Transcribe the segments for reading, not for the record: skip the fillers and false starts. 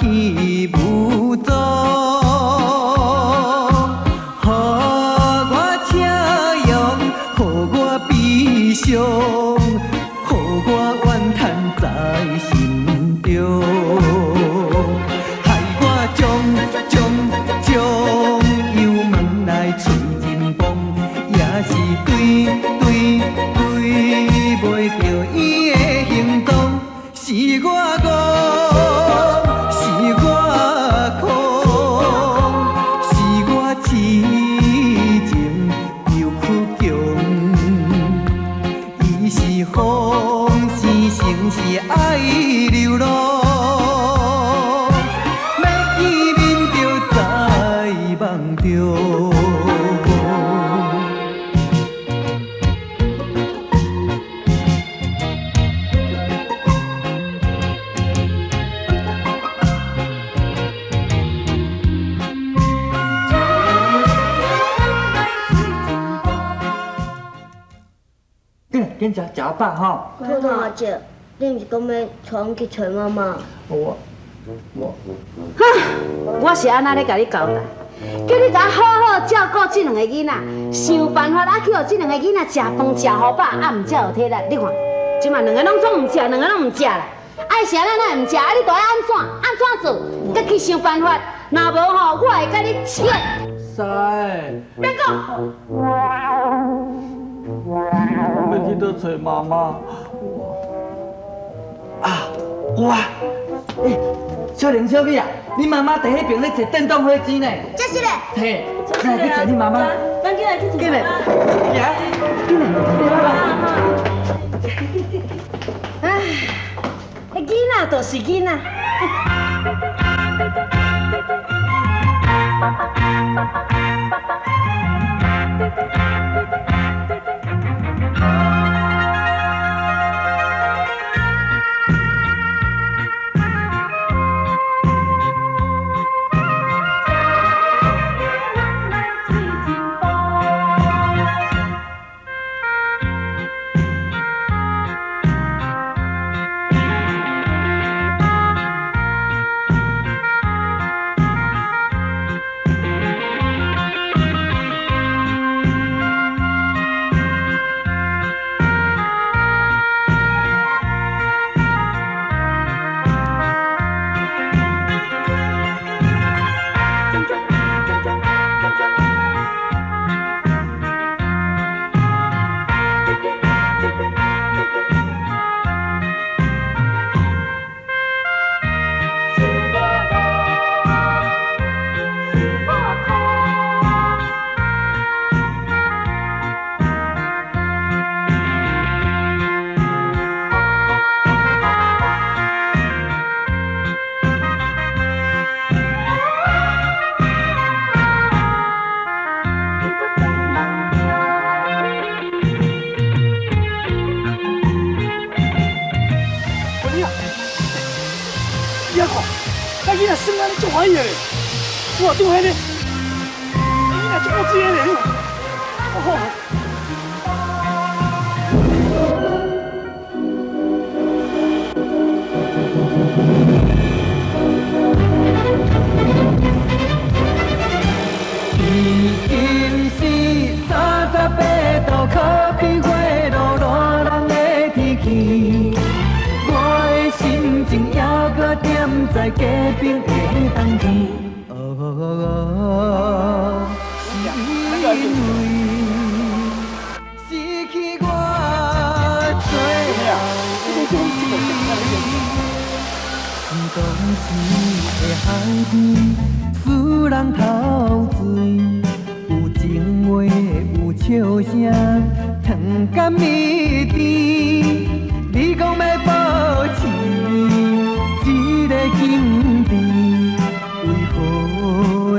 去無踪，予我笑容，予我悲傷，予我怨嘆在心中，害我將將將油門來催真崩，也是對對對袂著伊的行蹤，是我戇，是我空，是我痴情又倔強。伊是風生成是愛流浪，欲見面就在夢中。緊緊食食飽吼。兔兔阿姐，你毋是講欲帶阮去揣媽媽？我我哼，我是按怎咧共你交代？叫你共我好好照顧這兩个囡仔，想辦法啊去予這兩个囡仔食飯食予飽，啊毋才有體力。你看，這馬兩个攏總毋食，兩个攏毋食啦。愛食咱哪會毋食？啊你著愛按怎按怎做？閣去想辦法，若無吼，我會共你切。師，免講。我欲去佗揣媽媽？我啊，有啊！欸，小玲小美啊，你媽媽佇彼爿咧坐電動火機呢。這是咧。嘿，來去揣你媽媽。咱緊來去揣緊來，媽媽。行，緊來，對媽媽。唉，彼囡仔就是囡仔。你看，那囡仔耍按呢足歡喜的，哇，拄彼个，囡仔足好水的咧，你看，哦。已經是38度，可比火爐熱人的天氣。我的心情猶閣踮在結冰的冬天。哦，是因為失去我最後當時的海邊，使人陶醉，有情話，有笑聲，糖甘蜜甜。你講欲保持這个境地，為何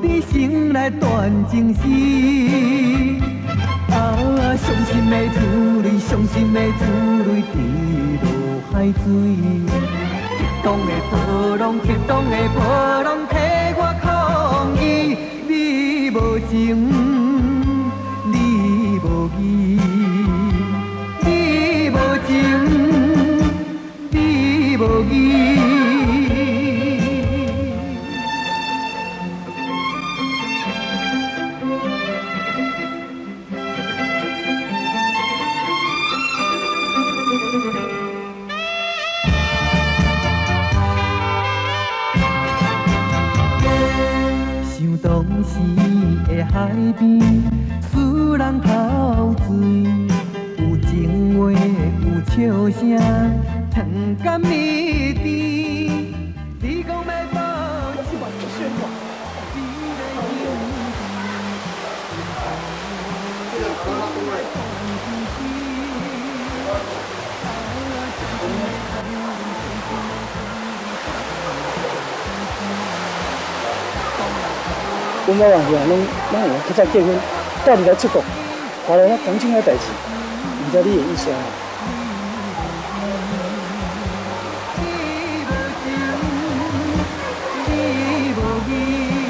你先來斷情絲？啊，傷心的珠淚，傷心的珠淚，滴落海水。激動的波浪，激動的波浪，替我抗議。你無情，你無義，你無情，你無義。时的海边，使人陶醉。有情话，有笑声，糖甘蜜甜。你讲欲保持一个阮某人兄拢会较早结婚，斗阵来出国，回来我讲这个代志，毋知你的意思啊？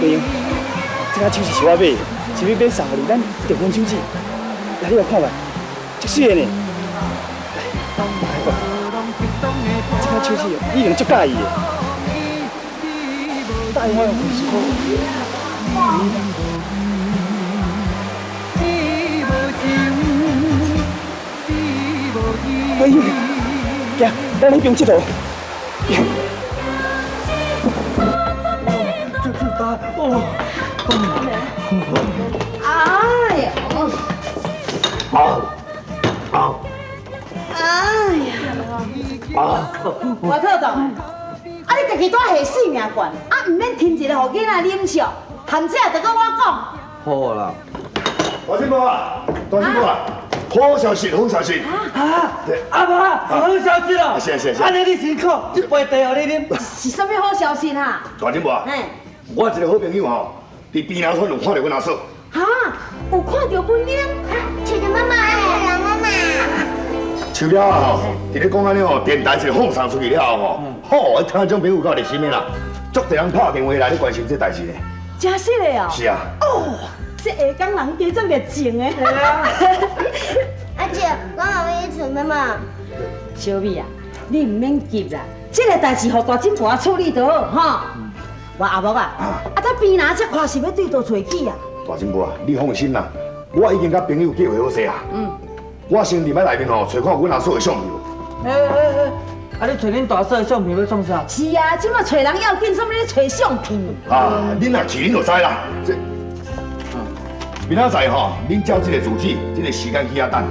桂英，这个手指是我买的，是欲买送予你，咱订婚手指。来，你来看觅，足媠的呢。来，来看，这个手指你一定足佮意的。答应我用50块。哎呦，行，咱彼边𨑨迌。哎呦！哎呀！我特总，啊你家己拄下死命灌，啊毋免停一下，予囡仔啉烧，含这就阁我讲。好啦，大进步啊，大进步啊，好消息，好消息！啊，阿妈，好消息咯！是啊是啊是啊按呢你辛苦，这杯茶予你啉。是啥物好消息哈？大进步啊，我一个好朋友吼，伫边仔村有看著阮阿嫂。哈，有看著文英？找著妈妈，找妈妈。手了吼，伫咧讲按呢吼，电台一个放送出去了后吼，好，听众朋友有够热心的啦，足济人拍电话来咧关心这代志呢。真实的哦。是啊。哦，这下港人加足热情的。阿姐，我嘛欲去揣妈妈。小美啊，你毋免急啦，这个代志予大进婆处理就好吼。我阿母啊，啊，这边仔这块是欲对佗揣起啊？大进婆啊，你放心啦，我已经佮朋友计划好势啊。我先入来内面吼，揣看阮阿嫂的相片。哎哎哎，啊你揣恁大嫂的相片欲创啥？是啊，这马揣人要紧，啥物咧揣相片？啊，恁若去恁就知啦。这，明仔载吼，恁照这个住址，这个时间去遐等。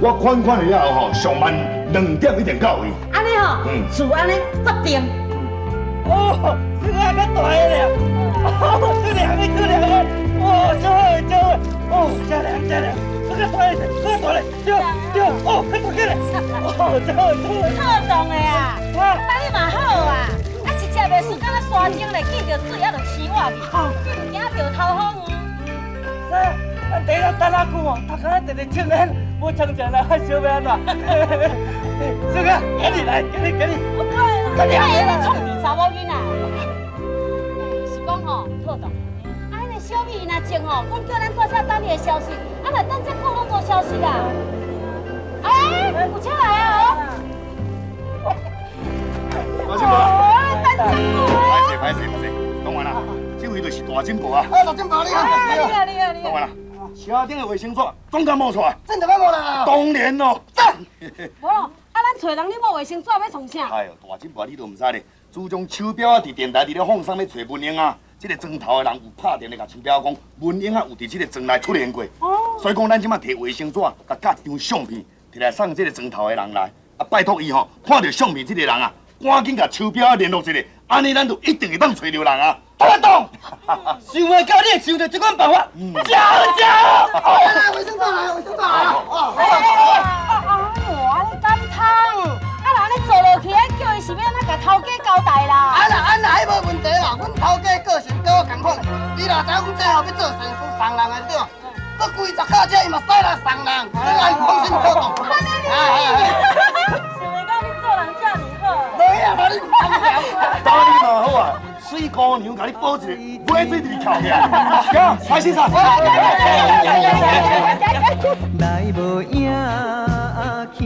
我款款的了后吼，上晚2点一定到位。按呢吼，就按呢决定。哦，这个较大个咧，哦，这两个，这两个，哦，这好，这好，哦，这两，这两，这个大个，这个大个，对对，哦，较大个咧，哦，这好，这好。好动的啊，啊你嘛好啊，啊一只袂输，敢若沙精咧，见著水啊就生活去，你毋惊著头风？是，咱第一等较久哦，头壳直直青烟，无枪战啦，小欲按怎？小哥，赶紧来，赶紧赶紧。你爱咧创治查某囡仔，是讲吼，妥当。啊，彼个小美伊若种吼，讲叫咱大嫂等伊的消息，啊若等这久拢无消息啦。哎，有车来啊！大进步，等这久歹势歹势歹势，当然啦，这位就是大进步啊。啊，大进步你好，你好你好你好。当然啦，车顶的卫生纸总该冒出来，真的要冒啦？当然咯，赞。无咯，啊，咱揣人你无卫生纸欲创啥？哎呦，大进步你都毋知咧，自从手表仔伫电台伫咧放送咧揣文英啊，这个庄头的人有拍电话共手表讲，文英啊有伫这个庄内出现过。哦。所以讲，咱这马提卫生纸，共夹一张相片，提来送这个庄头的人来，啊，拜托伊吼，看著相片这个人啊，赶紧共手表仔联络一下，按呢咱就一定会当揣著人啊。我懂。想袂到你会想著这款办法，真好真好。来来，卫生纸来，卫生纸来。哦。哎呦，按呢敢通？啊，若按呢做落去，叫伊是欲按怎共头家交代啦？啊啦，啊啦，彼无问题啦。阮头家个性佮我仝款的，伊若知影阮这后欲做善事送人的对无？阁规十卡车，伊嘛使来送人，你安放心好动。想袂到你做人遮尔好。无影啦，你毋通嫌。当你嘛好啊，水姑娘共你保一个，尾水直直翘起来。行，开始啥？来无影去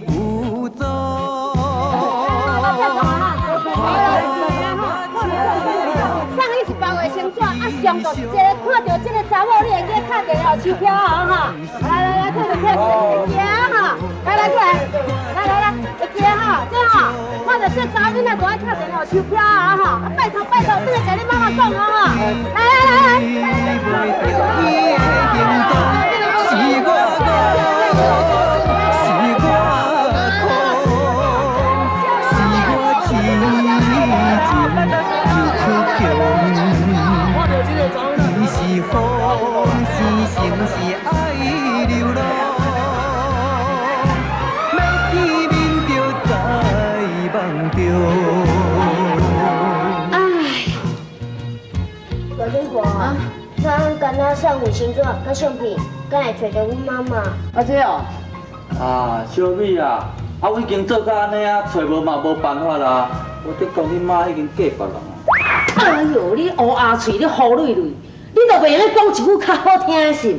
无踪。送伊一包卫生纸，啊，上上就是這個，看著這个查某，你會記敲電話予秋飄啊吼！來來來，快點快點，會記啊吼！來來過來，來來來，會記哈，這吼，看著這查某囡仔就愛敲電話予秋飄啊吼！啊，拜託拜託，轉來共你媽媽講啊吼！來來來來。大金婆，咱敢若送衛生紙、佮相片，敢會揣著阮媽媽？啊這哦。啊，小美啊，啊我已經做到按呢啊，揣無嘛無辦法啦。我得講你媽已經嫁別人啊。哎喲，你烏鴉喙，你胡累累，你都袂用講一句較好聽的是？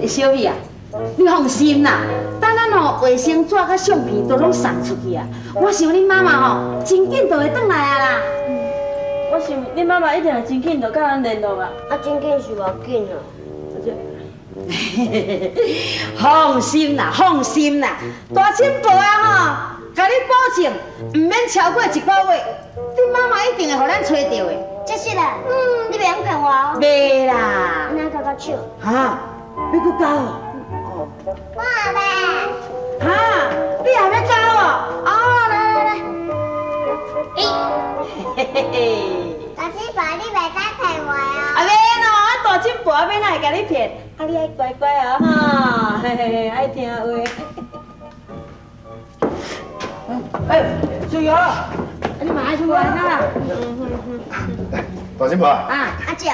小美啊，你放心啦，等咱吼衛生紙佮相片都攏送出去啊，我想恁媽媽吼真緊就會轉來啊啦。我想恁媽媽一定會真緊就佮咱聯絡啊。啊，真緊是偌緊啊？放心啦，放心啦，大婶婆啊吼，共你保證，毋免超過一個月，恁媽媽一定會予咱揣著的。這是啦，嗯，你袂用騙我哦。袂啦。咱勾勾手。哈？欲閣勾哦？我咧。哈？你也欲勾哦？哦，來來來。欸，嘿嘿嘿。大婶婆，你袂使騙我哦。啊免哦，大婶婆欲哪會共你騙？啊，你愛乖乖哦，哈，嘿嘿嘿，愛聽話。哎，小瑤，你嘛愛出來啦？大婶婆。啊，阿舅，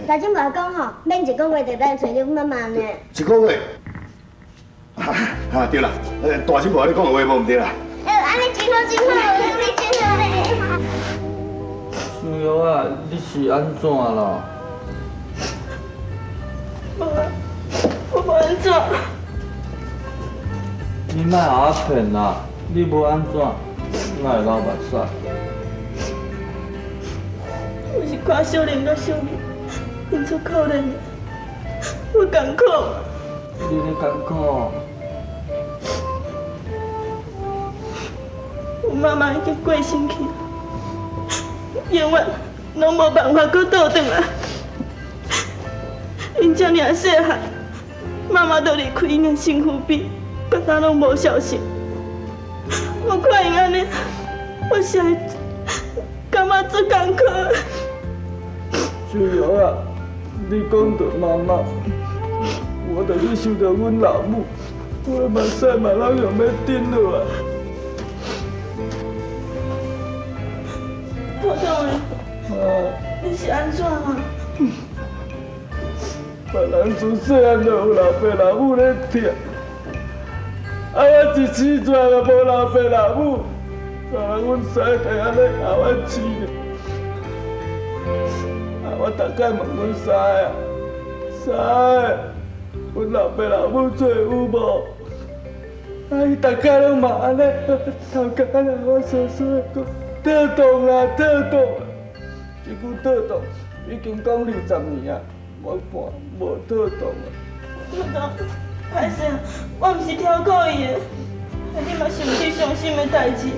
大婶婆講吼，免一個月就咱揣著媽媽呢。一個月？啊，對啦，大嬸婆你講的話無毋對啦。哎，按呢真好真好，按呢真好咧。小瑤啊，你是按怎啦？無啊，我無按怎。你莫予我騙啦！你無按怎，哪會流目屎？我是看小玲佮小美，𪜶足可憐的，我艱苦。你咧艱苦？阮媽媽已經過身去，永遠攏無辦法閣倒轉來。𪜶遮爾細漢，媽媽就離開𪜶的身軀邊，到今攏無消息。我看𪜶按呢，我實在感覺足艱苦。小瑤啊，你講著媽媽，我就是想著阮老母，我的目屎嘛攏用欲滴落來。涂長的，你是按怎啊？別人自細漢就有老爸老母咧疼，啊我一生出來就無老爸老母，啊阮師弟按呢予我飼的，啊我逐擺問阮師啊，師，阮老爸老母做有無？啊伊逐擺攏嘛按呢，頭殼按呢予我唏唏的講，倒動啦，倒動啦，這句倒動已經講20年啊。我看無倒動啊！涂董，歹勢，我毋是挑故意的，啊你嘛想起傷心的代誌。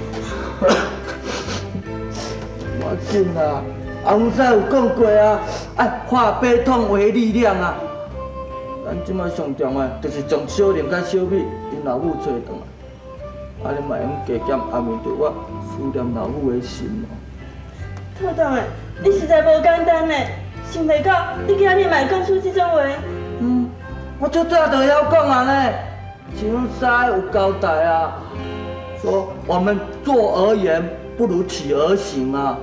無要緊啦，阿阮師有講過啊，愛化悲痛為力量啊。咱這擺上重要就是將小玲佮小美𪜶老母揣轉來，啊你嘛會用加減安慰著我思念老母的心哦。涂董的，你實在無簡單呢。想袂到你今日嘛會講出這種話。嗯，我足早就曉講啊呢，像師有交代啊，說我們坐而言不如起而行啊，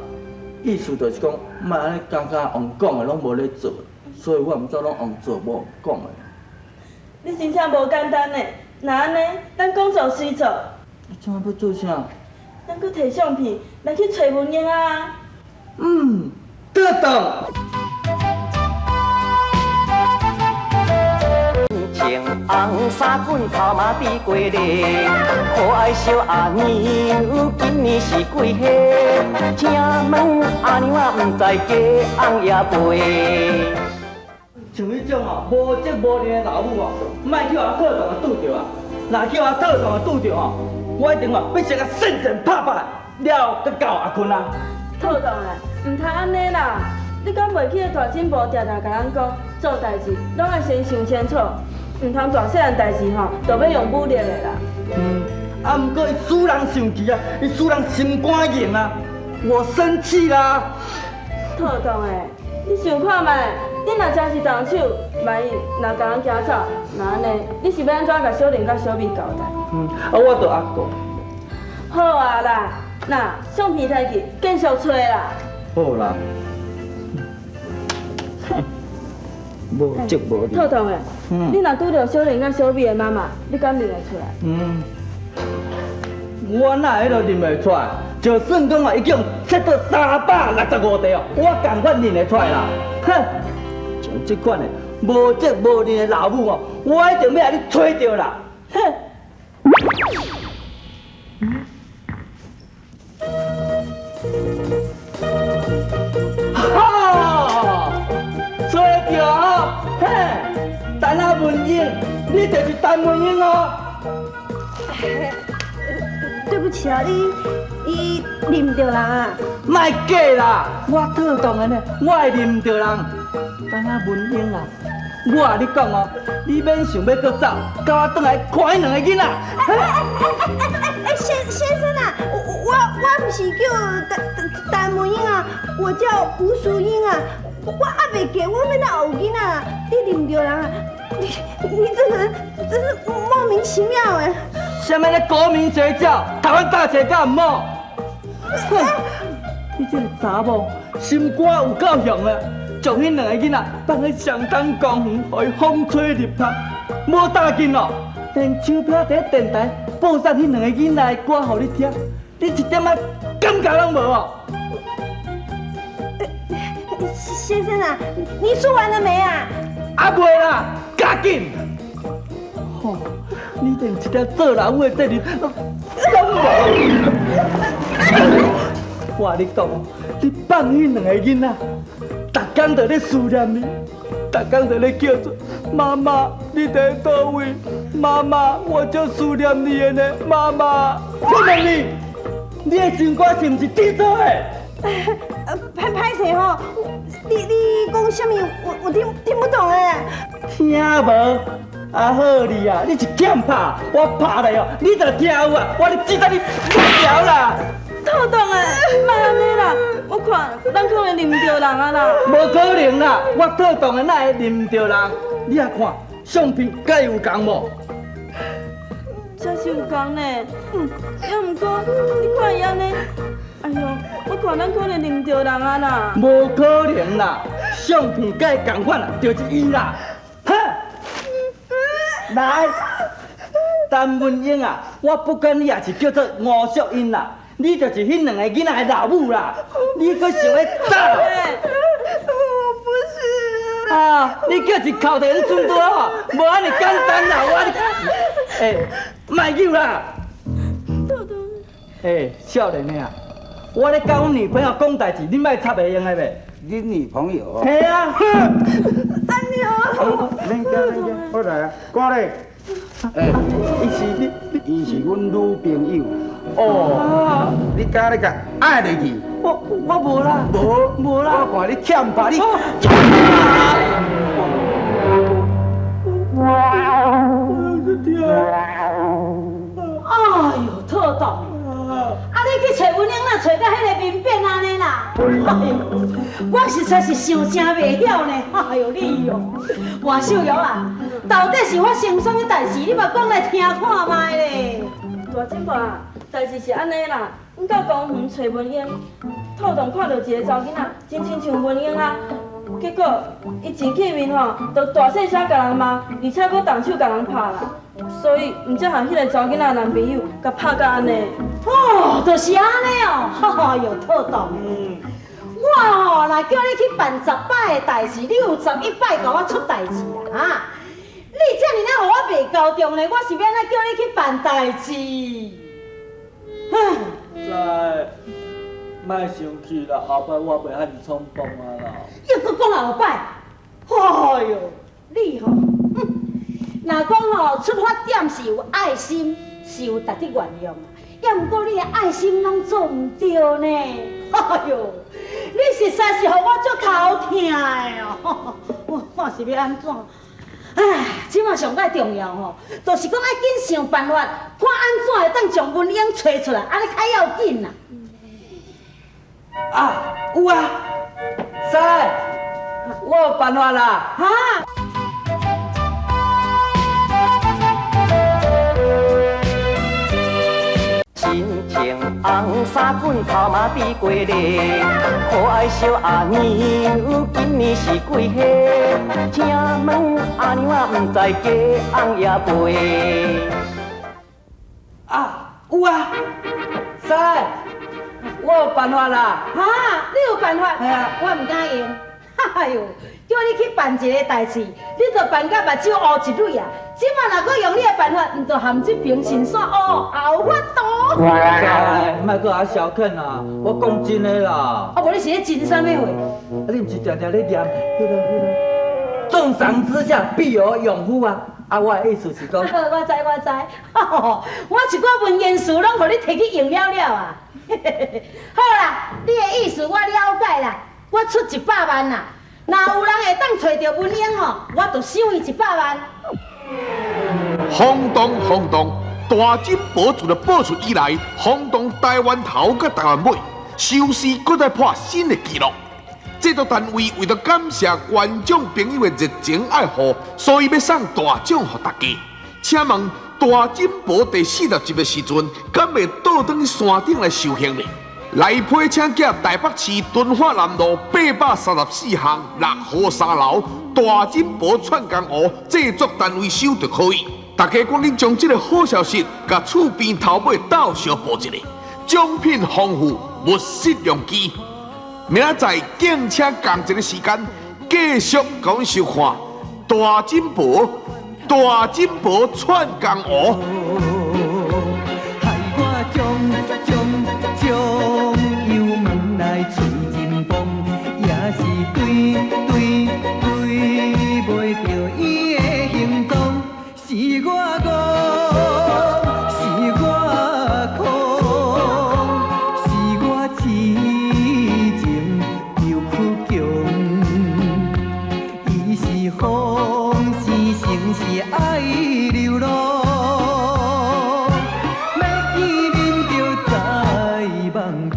意思就是講，莫按呢干焦用講的攏無咧做，所以我毋知攏用做無用講的。你真正無簡單呢，若按呢，咱講做隨做。你這擺欲做啥？咱閣提相片來去揣文英啊。嗯，得當。情。紅衫棍頭馬比過咧，可愛小阿娘，今年是幾歲？請問阿娘啊，毋知嫁翁也未？像彼種吼無責無任的老母吼，莫去予我套動拄著啊！若去予我套動拄著吼，我一定吼必須共先前拍敗了，閣教阿坤啊！套動啊，毋通按呢啦！你敢袂記得大姊婆定定共咱講，做代誌攏愛先想清楚，毋通大細項代誌吼，都欲用武力的啦。嗯，啊，毋過伊使人生氣啊，伊使人心肝硬啊，我生氣啦！套動的，你想看覓？你若真是動手，萬一若共人驚走，那按呢？你是欲按怎共小玲佮小美交代？嗯，啊，我就阿講。好啊啦，那相片提去，繼續揣啦。好啦。無責無任。套動的，你若拄著小玲佮小美的媽媽，你敢認會出來？嗯，我哪會彼落認袂出來？就算講啊，伊叫切到365塊哦，我仝款認會出來啦。哼，像這款的無責無任的老母哦，我一定欲予你揣著啦。哼！哈！揣著哦，嘿，陳阿文英，你就是陳文英哦。對不起啊，你認毋著人啊？莫假啦，我套動的呢，我會認毋著人。陳阿文英啊，我共你講哦，你免想欲閣走，共我轉來看彼兩个囡仔。哎哎哎哎，先生啊，我毋是叫陳文英啊，我叫吳淑英啊。我猶袂嫁，我欲哪有囡仔啊？你認毋著人啊？你這個人真是莫名其妙哎！啥物咧國民邪教，台灣大邪教毋好？哼！你這個查某心肝有夠雄的，將彼兩個囡仔放佇上東公園，予伊風吹日曬，無打緊哦。連手錶佇咧電台播送彼兩个囡仔的歌予你聽，你一點仔感覺攏無哦？先生啊，你說完了沒啊？猶未啦，加緊！吼，你連一點做老母的責任攏無。我共你講，你放彼兩个囡仔，逐工就咧思念你，逐工就咧叫做媽媽，你佇佗位？媽媽，我足思念你的呢，媽媽。我問你，你的心肝是毋是鐵做的？歹歹勢吼，你講啥物？我聽不懂哎。聽無？啊好你啊，你是欠拍，我拍來哦，你就聽有啊，我咧指甲你無條啦。套動的，莫按呢啦，我看咱可能認毋著人啊啦。無可能啦，我套動的哪會認毋著人？你來看相片，佮伊有仝無？真是有仝呢，猶毋過你看伊按呢，哎喲，我看咱可能認毋著人啊啦。無可能啦，相片佮伊仝款啦，就是伊啦。哼，來，陳文英啊，我不管你也是叫做吳淑英啦，你就是彼兩個囡仔的老母啦，你閣想欲走？我不是。啊！你叫一哭佇阮村拄吼，無按呢簡單啦，我欸，莫扭啦。欸，少年的啊，我咧佮阮女朋友講代誌，你莫插會用的袂？恁女朋友？嘿啊。阿娘。免驚免驚，好來啊，過來。欸，伊是你，伊是阮女朋友。哦，你敢咧共愛入去？我無啦，無無啦。我看你欠拍你。哎喲，套動！啊，你去揣文英，哪揣到彼个面變按呢啦？哎喲，我實在是想誠袂曉呢。哎喲，你哦，外秀玉啊，到底是發生啥物代誌？你嘛講來聽看覓咧。大姊婆啊，代誌是按呢啦，阮到公園揣文英，套動看著一个查某囡仔，真親像文英啊。結果伊一見面吼，就大細聲共人罵，而且閣動手共人拍啦。所以，毋才予彼個查某囡仔男朋友共拍甲按呢。哦，就是按呢哦，哎喲，套動。我吼，若叫你去辦10擺的代誌，你有11擺共我出代誌啦，哈！你你這爾仔予我袂交中呢，我是欲按怎叫你去辦代誌？師，莫生氣啦，後擺我袂遐爾衝動啊啦。又閣講後擺，哎喲，你吼，若講吼出發點是有愛心，是有值得原諒啊。抑毋過你的愛心攏做毋對呢。哎喲，你實在是予我足頭疼的哦。我是欲按怎？唉，這馬上蓋重要吼，就是講愛緊想辦法，看按怎會當將文英揣出來，按呢較要緊啦。啊，有啊，師，我有辦法啦。哈？親像紅衫軍頭馬比過咧，可愛小阿娘今年是幾歲？請問阿娘啊，毋知雞翁也袂。啊，有啊，師，我有辦法啦。哈，你有辦法？係啊，我毋敢用。哎喲，叫你去辦一個代誌，你就辦甲目睭烏一蕊啊！這馬若閣用你的辦法，毋就贁這平神線烏，也有法度。師，莫閣遐消遣啦，我講真的啦。啊，無你是咧真啥物話？啊，你毋是定定咧念彼個，重賞之下必有勇夫啊！啊，我的意思是講，我知我知，我一寡文言詞攏予你提去用了了啊！好啦，你的意思我了解啦，我出100萬啦。若有人會當揣著文英吼，我就賞伊100萬。轟動轟動！大珍寶自播出以來，轟動台灣頭佮台灣尾，收視閣再破新的紀錄。製作單位為著感謝觀眾朋友的熱情愛護，所以欲送大獎予大家。請問大珍寶第40集的時陣，敢會倒轉去山頂來受刑呢？來批請寄台北市敦化南路834巷6號3樓大珍寶串工湖製作單位收就可以。大家趕緊將這個好消息，共厝邊頭尾鬥相報一下，獎品豐富，勿失良機。明仔載敬請仝一个時間，繼續共阮收看大珍寶大珍寶串工湖。害我將將將油門來催真風，也是對對對袂著伊的行蹤，是我戇，是我空，是我痴情又倔強，伊是風是晴是愛流浪，欲見面就在夢中。